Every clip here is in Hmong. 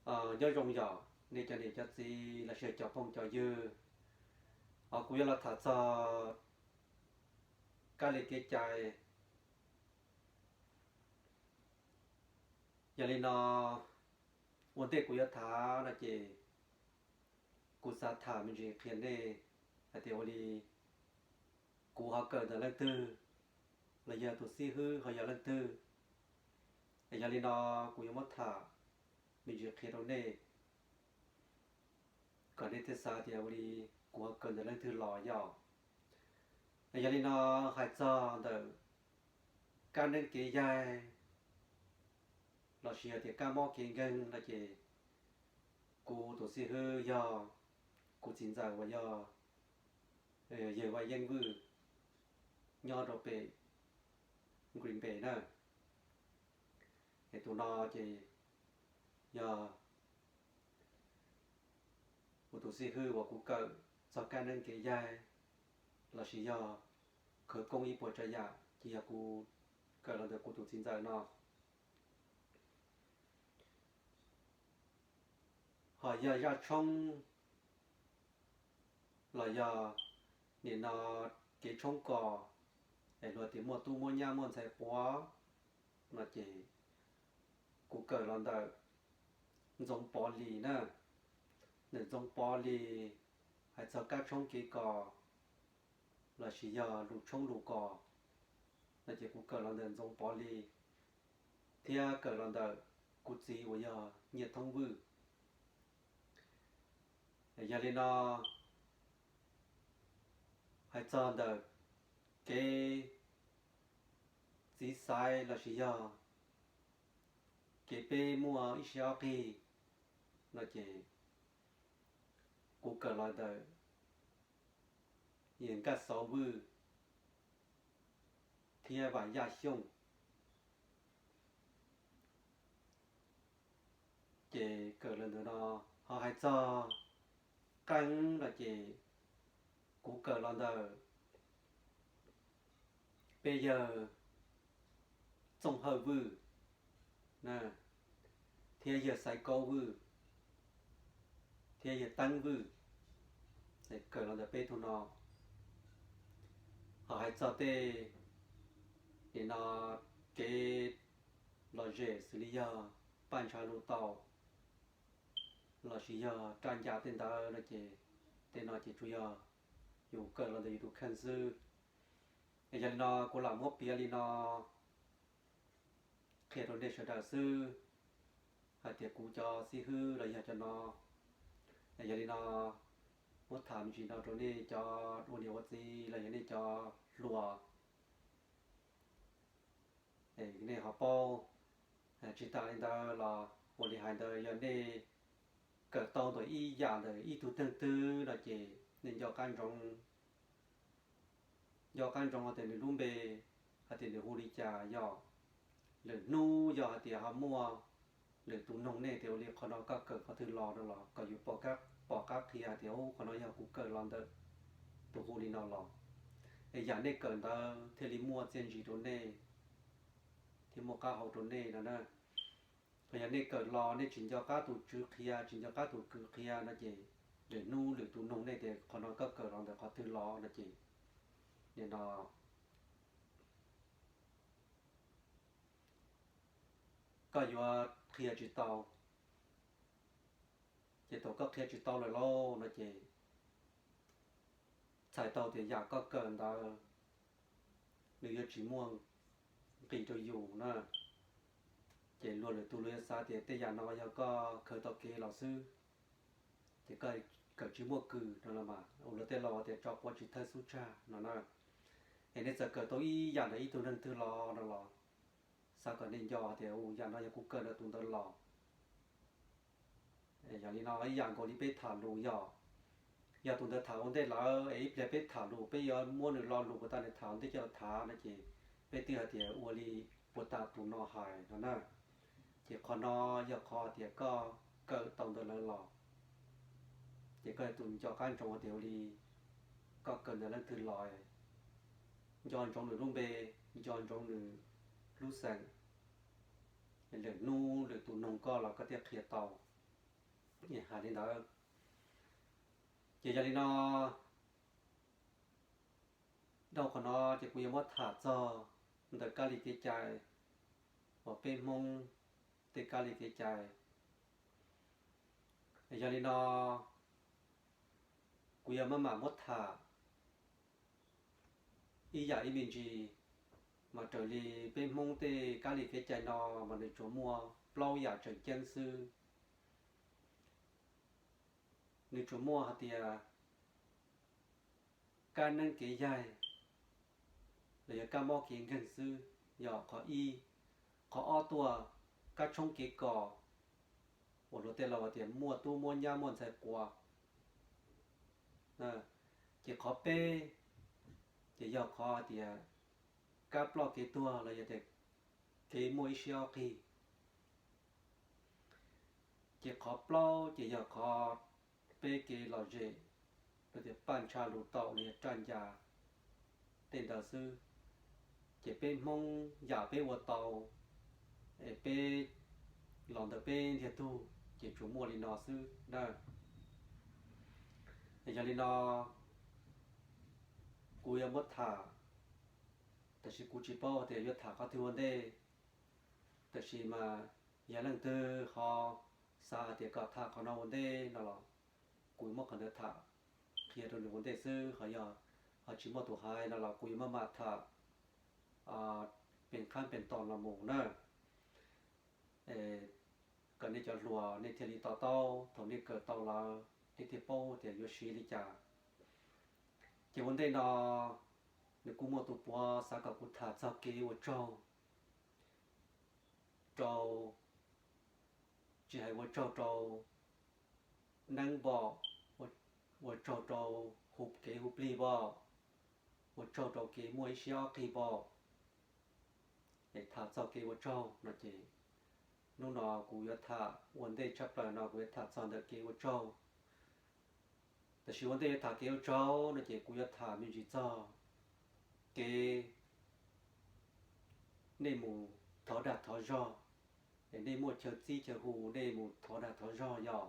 Nyob zoo yom nej cov niam cov txiv los sis cov phooj cov ywg, os kuv yuav los tham txog kab li kev cai. Yog li no, ua ntej kuv yuav tham no ces kuv xav tham me ntsis qhia nej hais tias ua li kuv ho kawm ntawm leej twg, los yog tus xib hwb ho yog leej twg. Yog li no kuv yuav muab tham me ntsis qhia rau nej kom nej thiaj xav tias ua li kuv ho kawm ntawm leej twg los yom. Yog li no, hais txog ntawm kab neeb kev yaig los sis yog tias kab mob kev nkeeg no ces kuv tus xib hwb yog kuv txiv ntxawm uas yog yawg Vaj Yeeb Vwj nyob rau pem Green Bay na. Es tus no ces yog kuv tus xib hwb uas kuv kawm txog kab neeb kev yaig los sis yog khawv koob ib puas tsav yam ces yog kuv kawm los ntawm kuv tus txiv ntxawm no. Ho yog zaj tshoob los yog nim no kev tshoob kos es luag tias muaj tub muaj nyab muaj ntxhais quav no ces kuv kawm los ntawm Ntxoov Pov Lis na. Ntawm Ntxoov Pov Lis hais txog kab tshoob kev kos los sis yog lus tshoob lus kos no ces kuv kawm los ntawm Ntxoov Pov Lis thiab kawm los ntawm kuv txiv uas yog Nyiaj Thoob Vwj. Yog li no, hais txog ntawm kev txiv xaiv los sis yog kev peb muaj ib siab ob qig no ces kuv kawm los ntawm Yawg Nkaj Xauv Vwj thiab Vam Yaj Xyooj. Ces kawm los ntawm no, ho hais txog qeej no ces kuv kawm los ntawm peb yawg Txooj Hawj Vwj thiab yawg Xaiv Kaub Vwj thiab yawg Teeb Vwj. Kawm los ntawm peb tug no. Ho hais txog tej nim no kev lom zem xws li yog paj ntsha lus tau los sis yog raj ncas tej ntawd no ces tej no ces tsuas yog yus kawm los ntawm yus tus kheej xwb. Yog li no kuv lam muab piav li no qhia rau nej sawv daws xwb hais tias kuv cov xib hwb los yog cov no. Yog li no muab tham me ntsis no rau nej cov ua niam ua txiv los yog nej cov hluas, nej ho paub. Tsis tas li ntawd los ua li hais ntawd yog nej kawm tau ntawm ib yam ntawm ib tug neeg twg no ces nej nco qab ntsoov, nco qab ntsoov hais tias nws lub npe, hais tias nws hu li cas yog. Lwm hnub yog hais tias ho muaj lwm tus noog nej tias ua li qhov no koj kawm qhov twg los no los kom yus pom qab qhia tias ub qhov no yog kuv kawm los ntawm tus hu li no los, es yam nej kawm ntawd thiaj li muaj txiaj ntsig rau nej, thiaj muaj qab hau rau nej no na. Yog nej kawm los nej tsis nco qab tus tswv qhia tsis nco qab tus kwv qhia no ces lwm hnub lwm tus noog nej tias qhov no koj kawm los ntawm qhov twg los no ces nim no koj yuav qhia tsis tau. Ces thaum koj qhia tsis tau lawm lauj no ces txhais tau tias yam koj kawm ntawd nws yuav tsis muaj nqis rau yus na. Ces luag lwm tus luag yuav xav tias tej yam no yog koj khaws tau kev los xwb, ces koj kawm tsis muaj kws no los mas ua luag tej laus tias tso quav tsis thawb xub tsag no na. Es nej txawm kawm tau ib yam ntawm ib tug neeg twg los no los xav kom nej nco tias yam no yog kuv kawm ntawm tus ntawd los. Yog li no ib yam nkaus li peb tham lus yog, yog tus ntawd tham ua ntej lawm es ib pliag peb tham lus peb yuav muab nws lo lus puas tas nws tham ua ntej coj los tham no ces peb twb hais tias ua li puas tas tus no hais no na. Ces qhov no yog qhov tias koj kawm tau ntawm lawv los, ces koj tus nco qab ntsoov tias ua li koj kawm ntawm leej twg los, nco ntsoov nws lub npe, nco ntsoov nws lub xeem, lwm hnub lwm tus noog koj los koj thiaj qhia tau. Hais li ntawd, ces yog li no, dhau qhov no ces kuv yuav muab tham txog ntawm kab li kev cai uas peb Hmoob tej kab li kev cai. Yog li no, kuv yuav maj mam muab tham ib yam ib me ntsis, mas raws li peb Hmoob tej kab li kev cai no mas nws tsuas muaj plaub yam tseem ceeb xwb. Nws tsuas muaj hais tias kab neeb kev yaig los yog kab mob kev nkeeg xwb, yog qhov ib. Qhov ob tuaj, kab tshoob kev kos uas luag tej laus tias muaj tub muaj nyab muaj ntxhais quas. Ces qhov peb ces yog qhov hais tias kab ploj kev tuag los yog tias kev muaj ib siab ob qig. Ces qhov plaub ces yog qhov peb kev lom zem, los tias paj ntsha lus taum los yog raj ncas tej ntawd xwb. Ces peb Hmoob yam peb ua tau, es peb los ntawm peb ntiag tug ces tsuas muaj li no xwb na. Yog li no, kuv yuav muab tham, tab sis kuv tsis paub tias yuav tham qhov twg ua ntej. Tab sis mas yog leej twg ho xav hais tias kom tham qhov no ua ntej no los kuv muab qhov ntawd tham qhia rau nws ua ntej xwb, ho yog ho tsis muaj tus hais no los kuv yuav maj mam tham pes qhab pes tos los mus na. Kom nej cov hluas nej thiaj li to taub, thaum nej kawm tau lawm nej thiaj paub tias yuav siv li cas. Ces ua ntej no, nws kuj muaj tus puav xav kom kuv tham txog kev ua tsaug rau, tsis hais ua tsaug rau neeb npom, ua tsaug rau hu kev hu plig npom, ua tsaug rau kev muaj ib siab ob qig npom. Es tham txog kev ua tsaug no ces hnub no kuv yuav tham ua ntej tshaj plaws no kuv yuav tham txog ntawm kev ua tsaug. Tab sis ua ntej yuav tham kev ua tsaug no ces kuv yuav tham me ntsis txog kev nej mus thov dag thov zog, es nej muaj chaw txib chaw hu nej mus thov dag thov zog yog.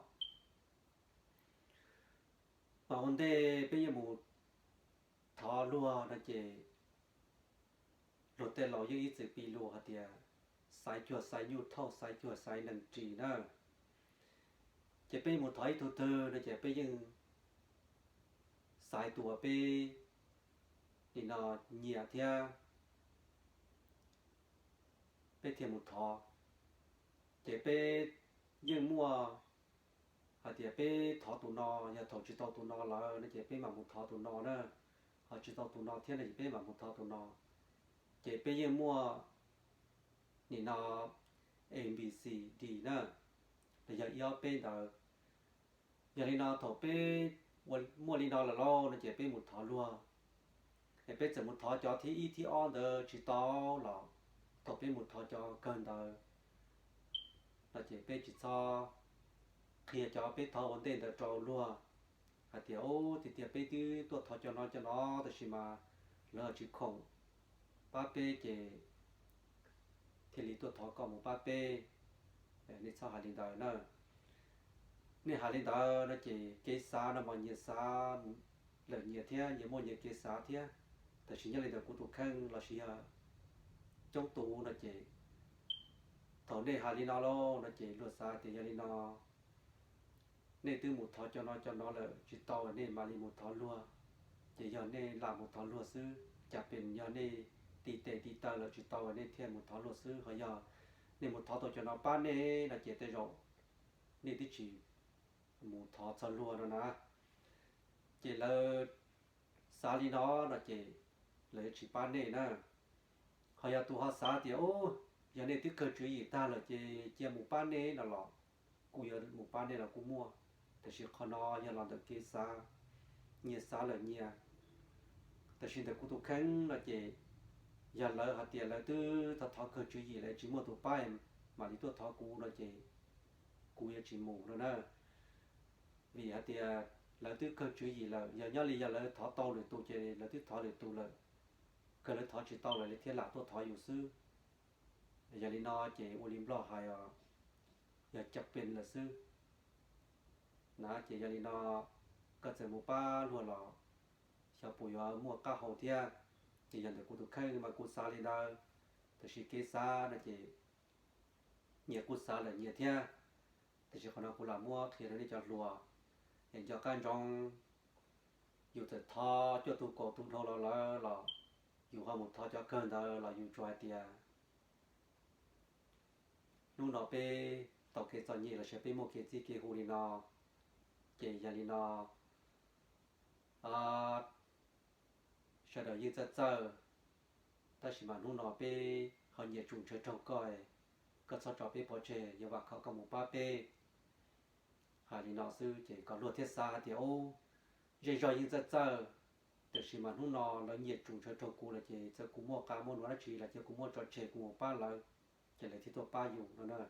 Mas ua ntej peb yeej mus thov luag no ces luag tej laus yeej ib txwm piv lus hais tias xaiv cuag xaiv nyuj thauj, xaiv cuag xaiv nees ris na. Ces peb mus thov ib tug twg no ces peb yeej xaiv tus uas peb nim no nyiam thiab peb thiaj mus thov. Ces peb yeej muaj hais tias peb thov tus no, yog thaum tsis tau tus no lawm no ces peb mam mus thov tus no na, ho tsis tau tus no thiab no ces peb mam mus thov tus no. Ces peb yeej muaj nim no A B C D na, los yog ib ob peb ntawd. Yog li no thaum peb muaj li no lawm lauj no ces peb mus thov luag. Es peb txawm mus thov cov thib ib thib ob ntawd tsis tau los thaum peb mus thov cov kawg ntawd no ces peb tsis txhob qhia cov peb thov ua ntej ntawd rau luag hais tias, Ub, tiag tiag peb twb tuaj thov cov no cov no tab sis mas lawv tsis khoom pab peb ces thiaj li tuaj thov koj mus pab peb. Nej txhob hais li ntawd na. Nej hais li ntawd no ces kev xav no mas nyias xav lawm nyias thiab, nyias muaj nyias kev xav thiab. Tab sis nyob li ntawm kuv tus kheej los sis yog coob tus no ces thaum nej hais li no lauj no ces luag xav tias yog li no nej twb mus thov cov no cov no lawm tsis tau nej mam li mus thov luag. Ces yog nej lam mus thov luag xwb, cas pes yog nej ti tes ti taw lawm tsis tau nej thiaj mus thov luag xwb. Ho yog nej mus thov tau cov no pab nej no ces tej zaum nej twb tsis mus thov txog luag no na. Ces lawv xav li no no ces lawv yuav tsis pab nej na. Ho yog tus ho xav tias, Ub, yog nej twb kawg tswv yim tag lawm ces cia mus pab nej no los kuj yuav mus pab nej los kuj muaj. Tab sis qhov no yog los ntawm kev xav, nyias xav lawm nyias. Tab sis ntawm kuv tus kheej no ces yog lawv hais tias lawv twb thov thov kawg tswv yim lawv tsis muaj tus pab mam li tuaj thov kuv no ces kuv yuav tsis mus no na. Vim hais tias lawv twb kawg tswv yim lawm, yog nyob li yog lawv thov tau lwm tus ces lawv twb thov lwm tus lawm, kawg lawv thov tsis tau lawm lawv thiaj lam tuaj thov yus xwb. Yog li no ces ua li Nplog hais os, yog cov pes lawm xwb. na. Ces yog li no, koj txawm mus pab luag los xyov puas yuav muaj qab hau thiab. Ces yog ntawm kuv tus kheej mas kuv xav li ntawd, tiam sis kev xav no ces nyias kuj xav lawm nyias thiab. Tiam sis qhov no kuv lam muab qhia rau nej cov hluas, es nco qab ntsoov, yus txawm thov cuaj tug kaum tug dhau los lawm los yus ho mus thov cov kawg ntawd los yus tsuas hais tias hnub no peb tau kev txom nyem los sis peb muaj kev txib kev hu li no, ces yog li no, sawv daws yeej txawj txawj, tab sis mas hnub no peb ho nyias tsum ntshaw raug koj, koj txhob tso peb pov tseg, yuav vam khom koj mus pab peb. Hais li no xwb ces kom luag thiaj xav hais tias, ub, zej zog yeej txawj txawj, tiam sis mas hnub no lawv nyias tsum ntshaw raug kuv lawm ces txawm kuv muaj qab muaj nuav dab tsi los cia kuv muab tso tseg kuv mus pab lawv, ces lawv thiaj tuaj pab yus no na.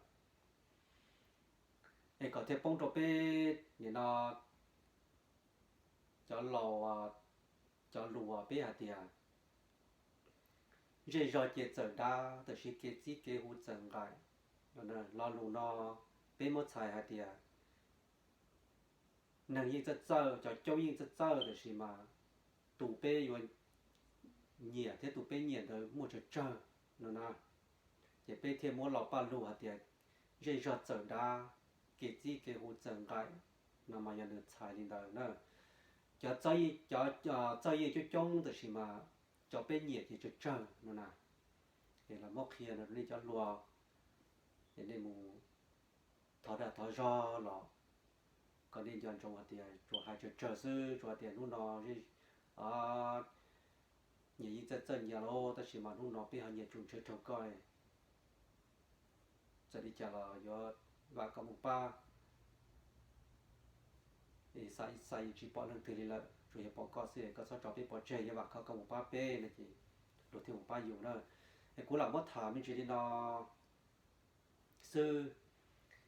Es kom thiaj poob rau peb nim no cov laus, cov lus peb hais tias zej zog ces txawm dav, tiam sis kev txib kev hu txawm nqaim. Lo lus no peb muab txhais hais tias neeg yeej txawj txawj, cov coob yeej txawj txawj, tiam sis mas tus peb yuav nyiam thiab tus peb nyiam ntawd muaj tsawg tsawg no na. Ces peb thiaj muab lo paj lug hais tias zej zog txawm dav, kev txib kev hu txawm nqaim no mas yog nws txhais li ntawd na. Cov txawj yeej coob coob, tiam sis mas cov peb nyiam ces tsawg tsawg no na. Es los muab qhia no rau nej cov hluas, es nej mus thov dag thov zog los kom nej nco ntsoov hais tias tsuas hais tsawg tsawg xwb, tsuas hais tias hnub no nyias yeej txawj txawj nyias lauj, tab sis mas hnub no peb ho nyias tsum ntshaw raug koj, txawm li cas los yuav vam koj mus pab. Xav xav tsis pom leej twg li lawm, tsuas yog pom koj xwb, koj txhob tso peb pov tseg, yuav vam khom koj mus pab peb no ces luag thiaj mus pab yus na. Es kuv lam muab tham me ntsis li no xwb,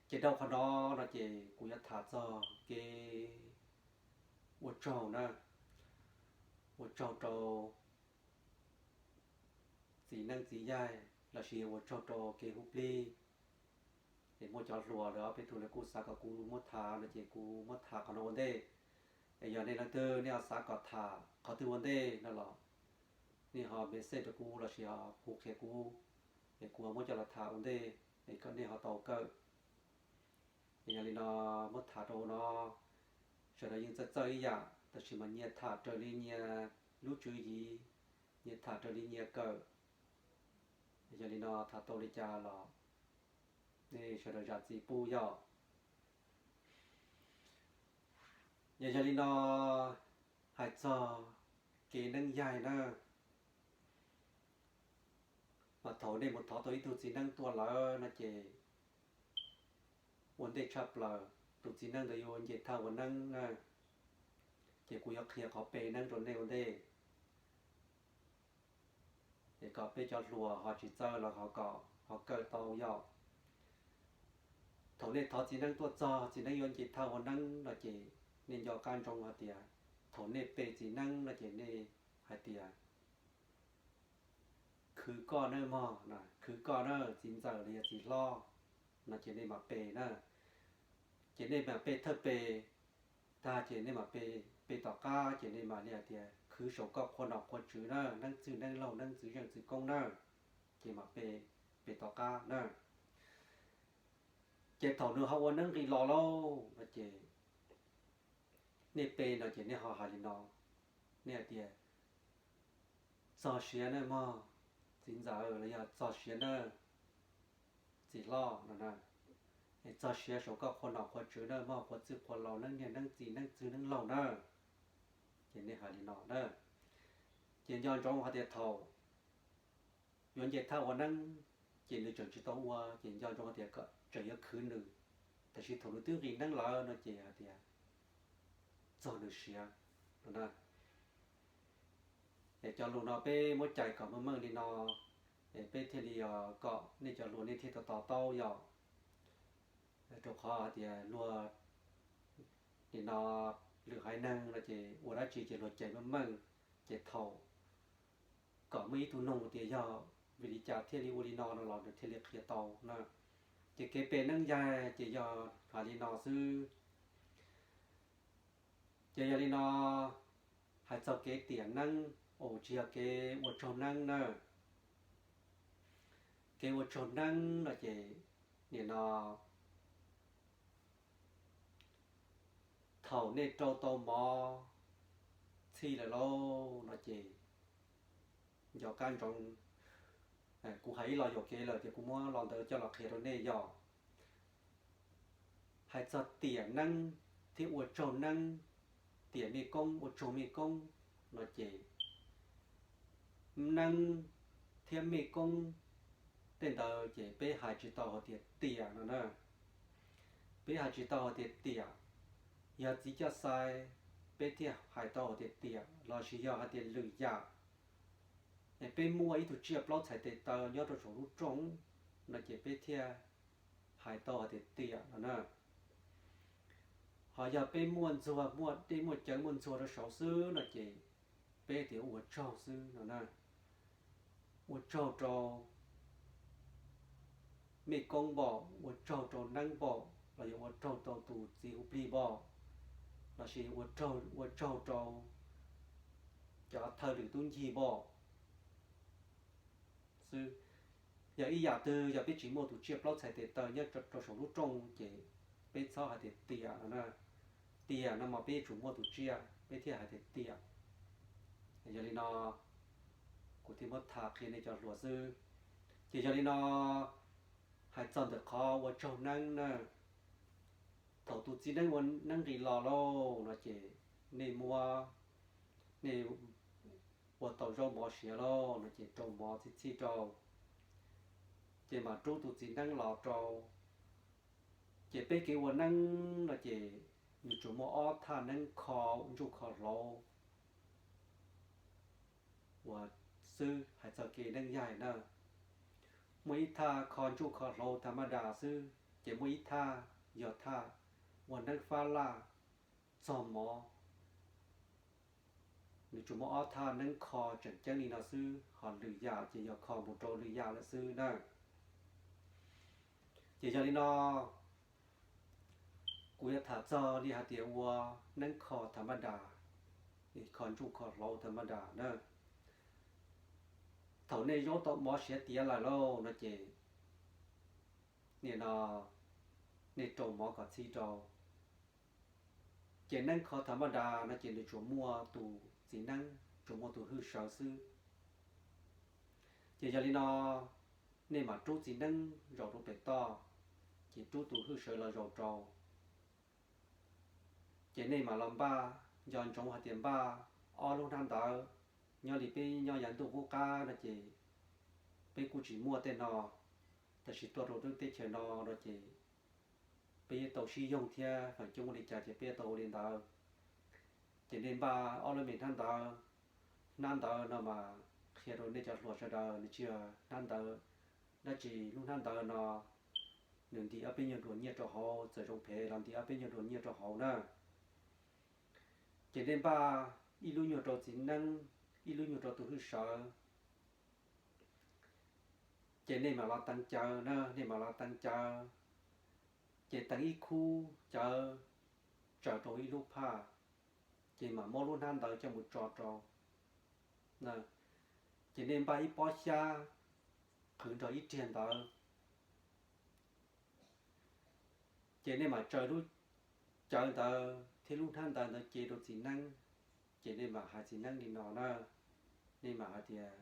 ces dhau qhov no no ces kuv yuav tham txog kev ua tsaug na, ua tsaug rau txiv neeb txiv yaig los sis ua tsaug rau kev hu plig. Es muaj cov hluas lawv ob peb tug lawv kuj xav kom kuv muab tham no ces kuv muab tham qhov no ua ntej. Es yog nej leej twg nej ho xav kom tham qhov twg ua ntej no los nej ho message rau kuv los sis ho hu qhia kuv, es kuv muab coj los tham ua ntej, es kom nej ho tau kawm. Yog li no, muab tham rau no, sawv daws yeej txawj txawj ib yam, tab sis mas nyias tham raws li nyias lub tswv yim, nyias tham raws li nyias kawm. Yog li no tham tau li cas los nej sawv daws zam txim pub yog. Yog, yog li no, hais txog kev neeb yaig na, mas thaum nej mus thov tau ib tug txiv neeb tuaj lawm no ces ua ntej tshaj plaws tus txiv neeb ntawd yuav nce thaj ua neeb na, ces kuv yuav qhia qhov pe neeb rau nej ua ntej. Es kom peb cov hluas ho tsis txawj los ho kom ho kawm tau yog. Thaum nej thov txiv neeb tuaj txog txiv neeb yuav nce thaj ua neeb no ces nej nco qab ntsoov hais tias thaum nej pe txiv neeb no ces nej hais tias khwv koj nawb mog, khwv koj na txiv ntxawm los yog txiv hlob no ces nej mam pe na. Ces nej mam pe thawj pe tag ces nej mam pe, pe tom qab ces nej mam li hais tias khwv saum koj qhua nom qhua tswv na, neeb txwj neeb laug neeb txwv zeej txwv koob na, ces mam pe, pe tom qab na. Ces thaum nws ho ua neeb nqis los lauj no ces nej pe no ces nej ho hais li no, nej hais tias txog siav na mog txiv ntxawm los yog txog siav na txiv hlob no na, es txog siav saum koj qhua nom qhua tswv na mog qhua txwj qhua laug neeb niag neeb txiv neeb txwv neeb laug na. Ces nej hais li no na, ces nco ntsoov hais tias thaum yuav nce thaj ua neeb ces nws tseem tsis tau ua ces nco ntsoov hais tias tseem yuav khwv nws, tab sis thaum nws twb nqis neeb lawm no ces hais tias txog nws siav no na. Es cov lus no peb muab cais kom meej meej li no, es peb thiaj li kom nej cov hluas nej thiaj to taub yom. Rau qhov hais tias luag nim no lwm haiv neeg no ces ua dab tsi ces luag cais meej meej, ces thaum kom muaj ib tug nug tias yog vim li cas thiaj li ua li no no los nws thiaj li qhia tau na. Ces kev pe neeb yaig ces yog hais li no xwb. Ces yog li no, hais txog kev tiam neeb, tsis yog kev ua tsaug neeb na. Kev ua tsaug neeb no ces nim no thaum nej rau tau mov txhij lawm lauj no ces nco qab ntsoov, kuv hais ib los yuam kev lawm ces kuv muab los ntawd coj los qhia rau nej yog hais txog tiam neeb thiab ua tsaug neeb, tiam mej koob ua tsaug mej koob no ces neeb thiab mej koob tej ntawd ces peb hais tsis tau hais tias tiam no na. Peb hais tsis tau hais tias tiam, yog txiv coj xais peb thiaj hais tau hais tias tiam lossis yog hais tias lwm yam. Peb muaj ib tug tsiaj plaub txhais tes taw nyob rau saum lub rooj no ces peb thiaj hais tau hais tias tiam no na. Ho yog peb muaj ntxuag, muaj dej muaj cawv muaj ntxuag rau saud xwb no ces peb tias ua tsaug xwb no na. Ua tsaug rau mej koob npaum, ua tsaug rau neeb npaum, los yog ua tsaug rau tus txiv hu plig npaum, lossis ua tsaug rau cov thawj lwm tub ncig npaum xwb. Yog ib yam twg yog peb tsis muaj tus tsiaj plaub txhais tes taw nyob rau saum lub rooj ces peb txhob hais tias tiam no na. Tiam no mas peb yuav tsum muaj tus tsiaj peb thiaj hais tias tiam. Yog li no kuv thiaj muab tham qhia nej cov hluas xwb. Ces yog li no, hais txog ntawm qhov ua tsaug neeb na, thaum tus txiv neeb ua neeb nqis los lauj no ces nej muab, nej ua tau zaub mov siav lauj no ces rau mov txhij txhij rau, ces mam rub tus txiv neeb los rau. Ces peb kev ua neeb no ces nws tsuas muaj ob thaj neeb kho ntsuj kho hlauv uas xwb hais txog kev neeb yaig na. Muaj ib thaj kho ntsuj kho hlauv tham ma das xwb, ces muaj ib thaj yog thaj ua neeb fab laj txog mov. Nws tsuas muaj ob thaj neeb kho tseem ceeb li no xwb, ho lwm yam ces yog kho mus rau lwm yam lawm xwb na. Ces yog li no, kuv yuav tham txog li hais tias ua neeb kho tham ma das, kho ntsuj kho hlauv tham ma das na. Thaum nej zaub tau mov siav tiav lawm lauj no ces, nim no nej rau mov kom txhij rau. Ces neeb kho tham ma das no ces nws tsuas muaj tus txiv neeb, tsuas muaj tus hwj sawv xwb. Ces yog li no, nej mam rub txiv neeb zaum rau pem toj, ces rub tus hwj sawv los zaum rau. Ces nej mam los npaj, nco ntsoov hais tias npaj ob lub hnab ntawv. Nyob li peb nyob yav ntuj qub qab no ces peb kuj tsis muaj tej no, tab sis tuaj rau lub teb chaws no no ces peb yuav tau sib yoog thiab feem coob ua li cas ces peb yuav tau ua li ntawd. Ces nej npaj ob lub me hnab ntawv. Hnab ntawv no mas qhia rau nej cov hluas sawv daws nws tsis yog hnab ntawv dab tsi. Lub hnab ntawv no nws ntim ob peb nyuag duas nyiaj rau hauv, txawm zoo phem los ntim ob peb nyuag duas nyiaj rau hauv na. Ces nej npaj ib lub nyuag rau txiv neeb, ib lub nyuag rau tus hwj sawv. Ces nej mam los teev cawv na, nej mam los teev cawv. Ces teev ib khub cawv tsaws rau ib lub phaj, ces mam muab lub hnab ntawv coj mus tso rau. Ces nej npaj ib pob xyab qhwv nrog ib riag ntawv. Ces nej mam tsaws lub cawv ntawd thiab lub hnab ntawv ntawd cev rau txiv neeb. Ces nej mam hais txiv neeb li no na, nej mam hais tias,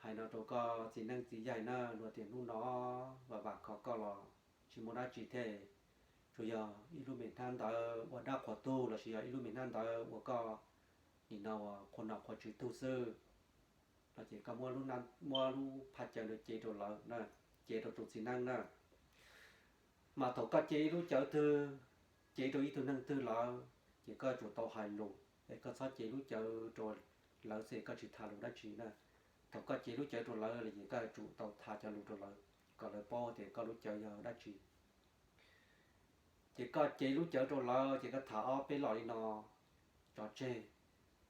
hais no rau koj txiv neeb txiv yaig na, luag tias hnub no vam vam khov koj los tsis muaj dab tsi thiab, tsuas yog ib lub me hnab ntawv ua dab qhuas tug lossis yog ib lub me hnab ntawv ua koj nim no uas qhuas nom qhuas tswv tug xwb. No ces koj muab lub phaj cawv ntawd cev rau lawv, cev rau tus txiv neeb na. Mas thaum koj cev ib lub cawv twg, cev rau ib tug neeg twg lawm, ces koj yuav tsum tau hais lus es koj txhob cev lub cawv rau lawv xwb koj tsis tham lus dab tsi na. Thaum koj cev lub cawv rau lawv los ces koj yuav tsum tau tham cov lus rau lawv kom lawv paub tias koj lub cawv yog dab tsi. Ces koj cev lub cawv rau lawv ces koj tham ob peb los li no tso tseg,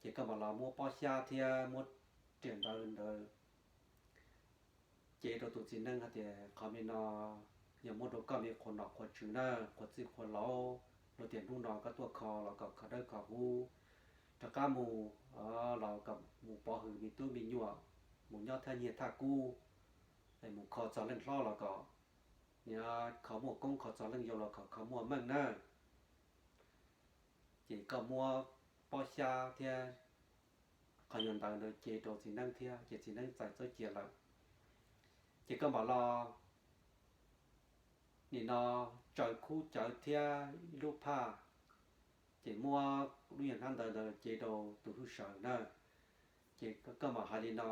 ces koj mam los muab pob xyab thiab muab riam ntawv ntawd cev rau tus txiv neeb hais tias qhov me no yog muab rau koj me qhuas nom qhuas tswv na, qhuas txwj qhuas laus, Luag tias hnub no koj tuaj kho los kom kho dawb kho huv, rov qab mus los kom mus pov hwm me tub me nyuam, mus nyob thaj nyiaj thaj kub, mus kho txog leej hlob los kom, kho muaj koob, kho txog leej yau los kom kho muaj meej na. Ces koj muab pob xyab thiab qhov nyuag ntawv ntawd cev rau txiv neeb thiab, ces txiv neeb txais txoj cia lawm. Ces koj mam los nim no tsaws khub cawv thiab ib lub phaj, ces muab lub nyuag hnab ntawv ntawd cev rau tus hwj sawv na. Ces koj mam hais li no,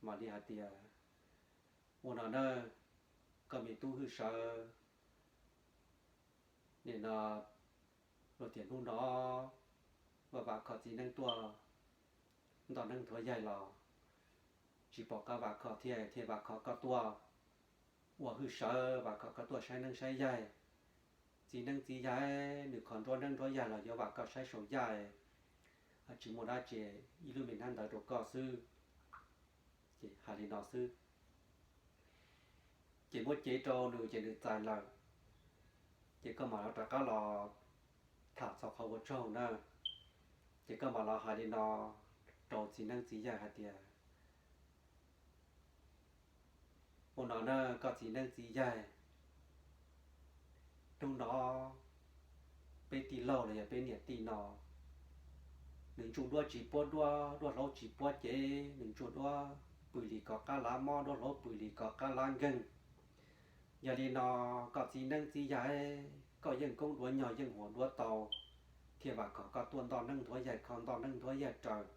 mam li hais tias, ua no na, koj me tub hwj sawv, nim no luag tias hnub no vam vam kho txiv neeb tuaj ntoj neeb nthuav yaig los tsis pom qab vam kho thiab, thiaj vam kho koj tuaj ua hwj sawv, vam kho koj tuaj saib neeb saib yaig. Txiv neeb txiv yaig nws kho nruab neeb nruab yaig los yuav vam koj saib saum yaj, tsis muaj dab tsi, ib lub me hnab ntawv rau koj xwb. Ces hais li no xwb. Ces muab cev rau nws ces nws txais lawm. Ces koj mam los rov qab los tham txog qhov ua tsaug na. Ces koj mam los hais li no rau txiv neeb txiv yaig hais tias, ua no na, koj txiv neeb txiv yaig, hnub no peb tij laug los yog peb niam tij no, nws ntsuj duab tsis puab duab, duab hlaub tsis puab cev, nws ntsuj duab pw li kom qab lav mob, duab hlaub pw li kom qab lav nkeeg. Yog li no, koj txiv neeb txiv yaig, koj yeej koob duav nyog yeej huam duav tau, thiaj vam khom koj tuaj ntoj neeb nthuav yaig kho ntoj neeb nthuav yaig raws.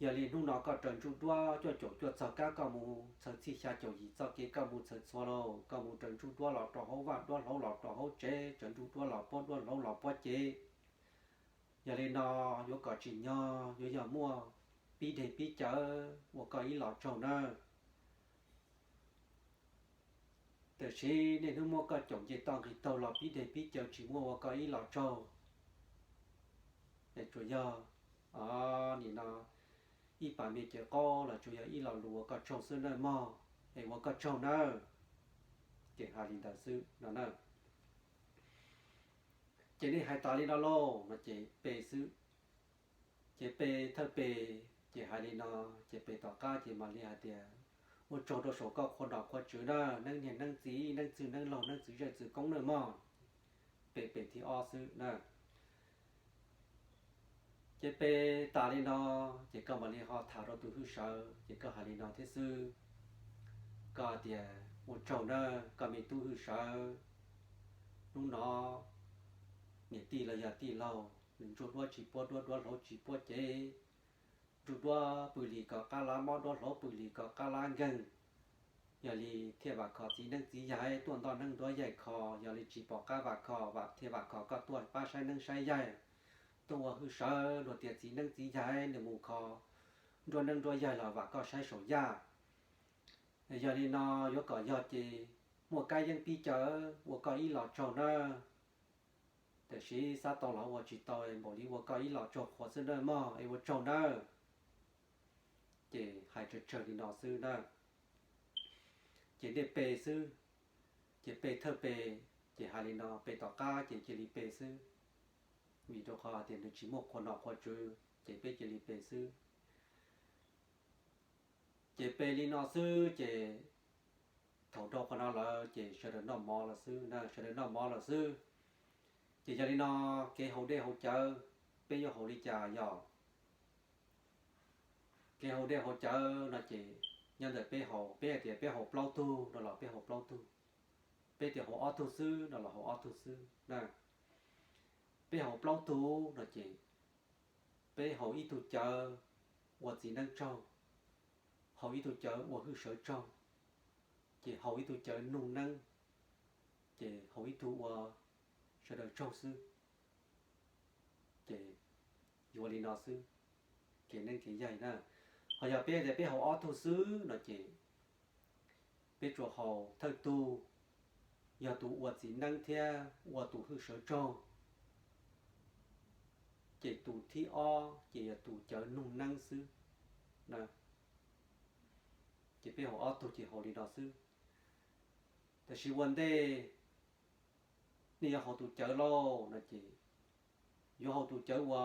Yog li hnub no koj raws ntsuj duab cuaj caum cuaj txog kab koj mus txhawv txhij xya caum yim txoj kev koj mus txhawv txhua lauj, koj mus raws ntsuj duab los rau hauv vaj, duab hlaub los rau hauv tsev, raws ntsuj duab los puab duab hlaub los puab cev. Yog li no, yuav kom tsim nyog yuav yog muaj pib deg pib cawv ua koj ib los tsaug nawb. Tiam sis niaj hnub muab koj caum nce toj nqis taug los pib deg pib cawv tsis muaj ua koj ib los tsaug. Es tsuas yog, o, nim no ib pas me cev qaub los tsuas yog ib lo lus ua koj tsaug xwb nawb mog, es ua koj tsaug nawb. Ces hais li ntawd xwb no na. Ces nej hais tas li no lauj no ces pe xwb. Ces pe thawj pe, ces hais li no, ces pe tom qab ces mam li hais tias, ua tsaug rau saum koj qhua nom qhua tswv na, neeb niag neeb txiv, neeb txwg neeb laug, neeb txwv zej txwv koob nawb mog. Pe pe thib ob xwb na. Ces pe tas li no, ces koj mam li ho tham rau tus hwj sawv, ces koj hais li no thiab xwb. Koj tias, ua tsaug na, koj me tub hwj sawv, hnub no niam tij los yog tij laug, nws ntsuj duab tsis puab duab, duab hlaub tsis puab cev, ntsuj duab pw li kom qab lab mob, duab hlaub pw li kom qab lab nkeeg. Yog li thiaj vam khom txiv neeb txiv yaig tuaj ntoj neeb nruab yaig kho, yog li tsis pom qab vam khom, vam thiaj vam khom koj tuaj pab saib neeb saib yaig, tuaj ua hwj sawv luag tias txiv neeb txiv yaig nws mus kho nruab neeb nruab yaig los vam koj saib saum yaj. Yog li no yuav kom yog ces muaj kab yeeb pib cawv ua koj ib los tsaug nawb. Tiam sis xav tau los ua tsis tau, npaum li ua koj ib los tsaug qhuav xwb nawb mog, es ua tsaug nawb. Ces hais tsawg tsawg li no xwb na. Ces nej pe xwb, ces pe thawj pe, ces hais li no, pe tom qab ces cia li pe xwb. Vim rau qhov tias nws tsis muaj qhua nom qhua tswv ces peb cia li pe xwb. Ces pe li no xwb ces thaum dhau qhov no lawm ces sawv daws noj mov lawm xwb na, sawv daws noj mov lawm xwb. Ces yog li no, kev haus dej haus cawv peb yuav haus li cas yog? Kev haus dej haus cawv no ces nyob ntawm peb haus, peb hais tias peb haus plaub tug no los peb haus plaub tug, peb tias haus ob tug xwb no los haus ob tug xwb na. Peb haus plaub tug no ces peb haus ib tug cawv ua txiv neeb tsaug, haus ib tug cawv ua hwj sawv tsaug, ces haus ib tug cawv nug neeb, ces haus ib tug ua sawv daws tsaug xwb. Ces yuav li no xwb, kev neeb kev yaig na. Ho yog peb tias peb haus ob tug xwb no ces peb tsuas haus thawj tug, yog tus ua txiv neeb thiab ua tus hwj sawv tsaug, ces tus thib ob ces yog tus cawv nug neeb xwb. Ces peb haus ob tug ces haus li no xwb. Tab sis ua ntej Nej yuav haus tus cawv lauj no ces, yuav haus tus cawv ua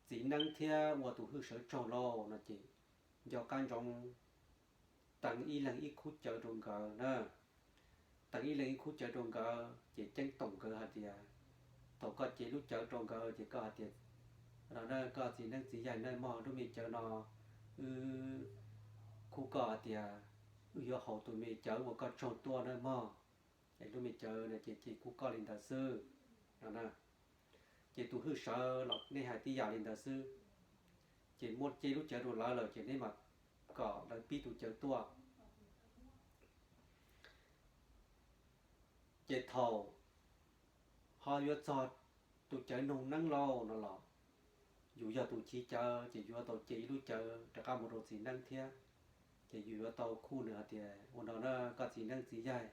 txiv neeb thiab ua tus hwj sawv tsaug lauj no ces, nco qab ntsoov teev ib leeg ib khub cawv rau nkawd na. Teev ib leeg ib khub cawv rau nkawd ces ceeb toom nkawd hais tias, thaum koj cev lub cawv rau nkawd ces koj hais tias, no na, koj txiv neeb txiv yaig na mog, lub me cawv no wb khub koj hais tias wb yuav haus tus me cawv uas koj tsaug tuaj na mog. Es lub me cawv no ces ces kuv koj li ntawd xwb no na. Ces tus hwj sawv los nej hais tib yam li ntawd xwb. Ces muab cev lub cawv rau lawv lawm ces nej mam kom lawv pib tus cawv tuaj. Ces thaum ho yuav txog tus cawv noog neeb lauj no los, yus yog tus chiv cawv ces yuav tau cev ib lub cawv rov qab mus rau txiv neeb thiab. Ces yus yuav tau khuj nws hais tias, ua no na koj txiv neeb txiv yaig,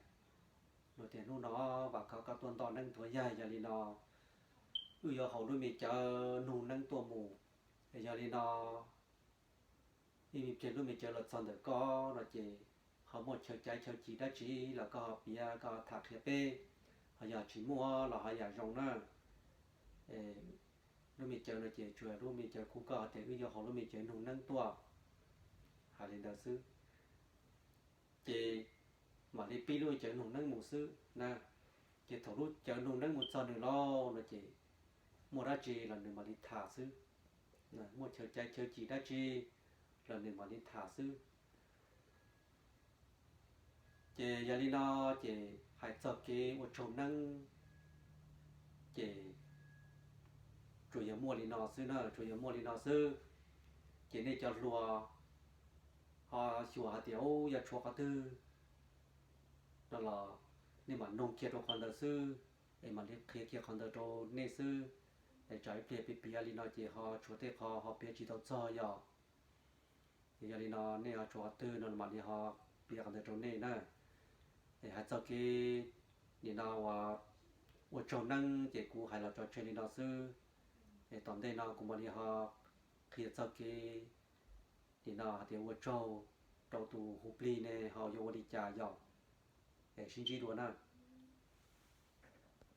luag tias hnub no vam khom koj tuaj nto neeb nthuav yaig, yog li no wb yuav haus lub me cawv noog neeb tuaj mus. Es yog li no ib me pliag lub me cawv los txog ntawm koj no ces ho muaj chaw caiv chaw ci dab tsi los koj ho piav, koj ho tham qhia peb, ho yog tsis muaj los ho yam zoo na. Lub me cawv no ces tsuas lub me cawv kuv koj hais tias wb yuav haus lub me cawv noog neeb tuaj, hais li ntawd xwb. Ces mam li pib lub me cawv noog neeb mus xwb na. Ces thaum lub cawv noog neeb mus txog nws lauj no ces muaj dab tsi los nws mam li tham xwb. Muaj chaw caiv chaw ci dab tsi los nws mam li tham xwb. Ces yog li no ces hais txog kev ua tsaug neeb ces tsuas yog muaj li no xwb na, tsuas yog muaj li no xwb. Ces nej cov hluas ho xyuas hais tias, u, yog tshuav qhov twg no los nej mam noog kiag rau qhov ntawd xwb, es mam li qhia kiag qhov ntawd rau nej xwb. Es tsam ib pliag piav piav li no ces ho tshuav tej qho ho piav tsis tau txog yom. Ces yog li no nej ho tshuav qhov twg no mam li ho piav qhov ntawd rau nej na. Es hais txog kev nim no uas ua tsaug neeb ces kuv hais los tso tseg li no xwb. Es tom ntej no kuv mam li ho qhia txog kev nim no hais tias ua tsaug rau tus hu plig ne ho yuav ua li cas yom. Es sib ntsib dua na.